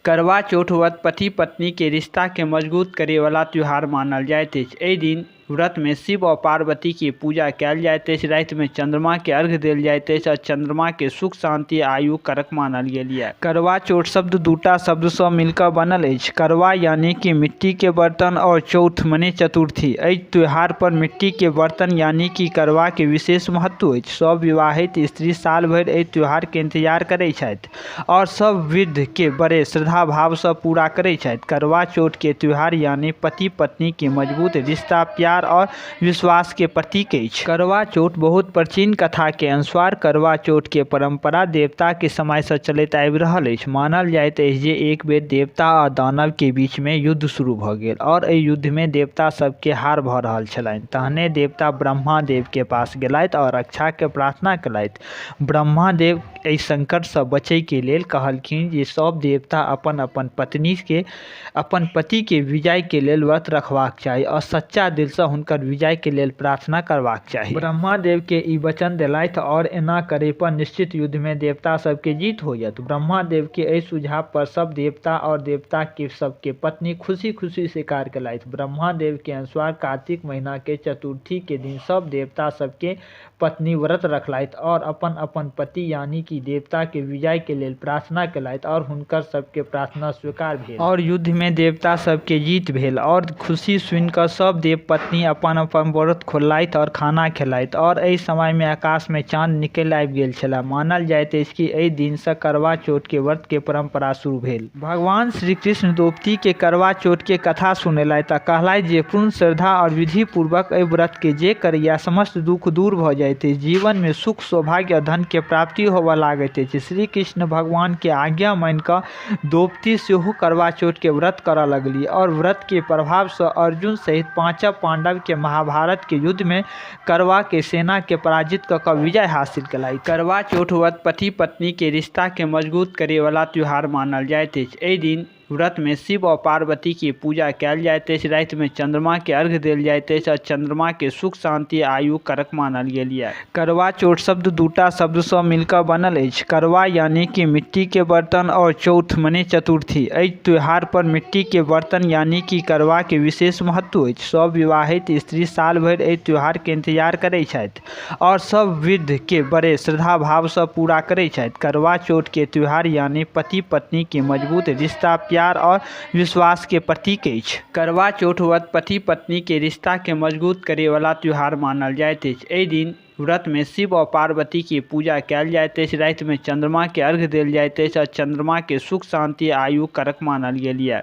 करवा चौथ व्रत पति पत्नी के रिश्ता के मजबूत करे वाला त्योहार मानल जाइत अछि। एहि दिन व्रत में शिव और पार्वती के पूजा कयल जाइत अछि। राति में चंद्रमा के अर्घ्य देल जाइत अछि और चंद्रमा के सुख, शांति, आयु कारक मानल गेल ये। करवा चौथ शब्द दूटा शब्द सँ मिलकर बनल अछि। करवा यानी कि मिट्टी के बर्तन और चौथ मने चतुर्थी। एहि त्योहार पर मिट्टी के बर्तन यानी कि करवा के विशेष महत्व अछि। सब विवाहित स्त्री साल भरि एहि त्योहार के इंतजार करैत छथि और सब विध के बड़े श्रद्धा भाव सँ पूरा करैत छथि। करवा चौथ के त्योहार यानी पति पत्नी के मजबूत रिश्ता, प्यार और विश्वास के प्रतीक अछि। करवा चौथ बहुत प्राचीन कथा के अनुसार करवा चौथ के परंपरा देवता के समय सँ चलैत आबि रहल अछि। मानल जाइत अछि जे एक बेर देवता आ दानव के बीच में युद्ध शुरू भ गेल और एहि युद्ध में देवता सब के हार भ रहल छलनि। तहने देवता ब्रह्मा देव के पास गेलथि और रक्षा के प्रार्थना केलथि। ब्रह्मा देव एहि संकट सँ बचय के लेल कहलखिन जे सब देवता अपन अपन पत्नी के अपन पति के विजय के लेल व्रत रखबाक चाही और सच्चा दिल सँ हुनकर विजय के लेल प्रार्थना करबाक चाही। ब्रह्मा देव के ई वचन देलथि और एना करय पर निश्चित युद्ध में देवता सब के जीत होयत। ब्रह्मा देव के एहि सुझाव पर सब देवता और देवता के सब के पत्नी खुशी खुशी स्वीकार केलथि। ब्रह्मा देव के अनुसार कार्तिक महीना के चतुर्थी के दिन सब देवता सब के पत्नी व्रत रखलथि और अपन अपन पति यानी कि देवता के विजय के लेल प्रार्थना केलथि और हुनकर सब के प्रार्थना स्वीकार भेल और युद्ध में देवता सब के जीत भेल और खुशी सुनि क सब देव पत्नी अपन अपन व्रत खोललथि और खाना खेलथि और एहि समय में आकाश में चांद निकलि आबि गेल छले। मानल जाइत अछि कि एहि दिन सँ करवा चौथ के व्रत के परंपरा शुरू भेल। भगवान श्री कृष्ण द्रौपदी के करवा चौथ के कथा सुनेलथि आ कहलथि जे पूर्ण श्रद्धा और विधि पूर्वक एहि व्रत के जे करैया समस्त दुख दूर भ जाइत अछि, जीवन में सुख, सौभाग्य आ धन के प्राप्ति होबय लागैत अछि। श्री कृष्ण भगवान के आज्ञा मानि क द्रौपदी सेहो करवा चौथ के व्रत करय लगलीह और व्रत के प्रभाव सँ अर्जुन सहित पांचव पांडव के महाभारत के युद्ध में करवा के सेना के पराजित क क विजय हासिल केलथि। करवा चौथ व्रत पति पत्नी के रिश्ता के मजबूत करे वाला त्योहार मानल जाइत अछि। एहि दिन व्रत में शिव और पार्वती के पूजा कयल जाइत अछि। राति में चंद्रमा के अर्घ्य देल जाइत अछि और चंद्रमा के सुख, शांति, आयु कारक मानल गेल ये। करवा चौथ शब्द दूटा शब्द सँ मिलकर बनल अछि। करवा यानी कि मिट्टी के बर्तन और चौथ मने चतुर्थी। एहि त्योहार पर मिट्टी के बर्तन यानी कि करवा के विशेष महत्व अछि। सब विवाहित स्त्री साल भरि एहि त्योहार के इंतजार करैत छथि और सब विध के बड़े श्रद्धा भाव सँ पूरा करैत छथि। करवा चौथ के त्योहार यानी पति पत्नी के मजबूत रिश्ता, प्यार और विश्वास के प्रतीक अछि। करवा चौथ व्रत पति पत्नी के रिश्ता के मजबूत करे वाला त्योहार मानल जाइत अछि। एहि दिन व्रत में शिव और पार्वती के पूजा कयल जाइत अछि। राति में चंद्रमा के अर्घ्य देल जाइत अछि और चंद्रमा के सुख, शांति, आयु कारक मानल गेल ये।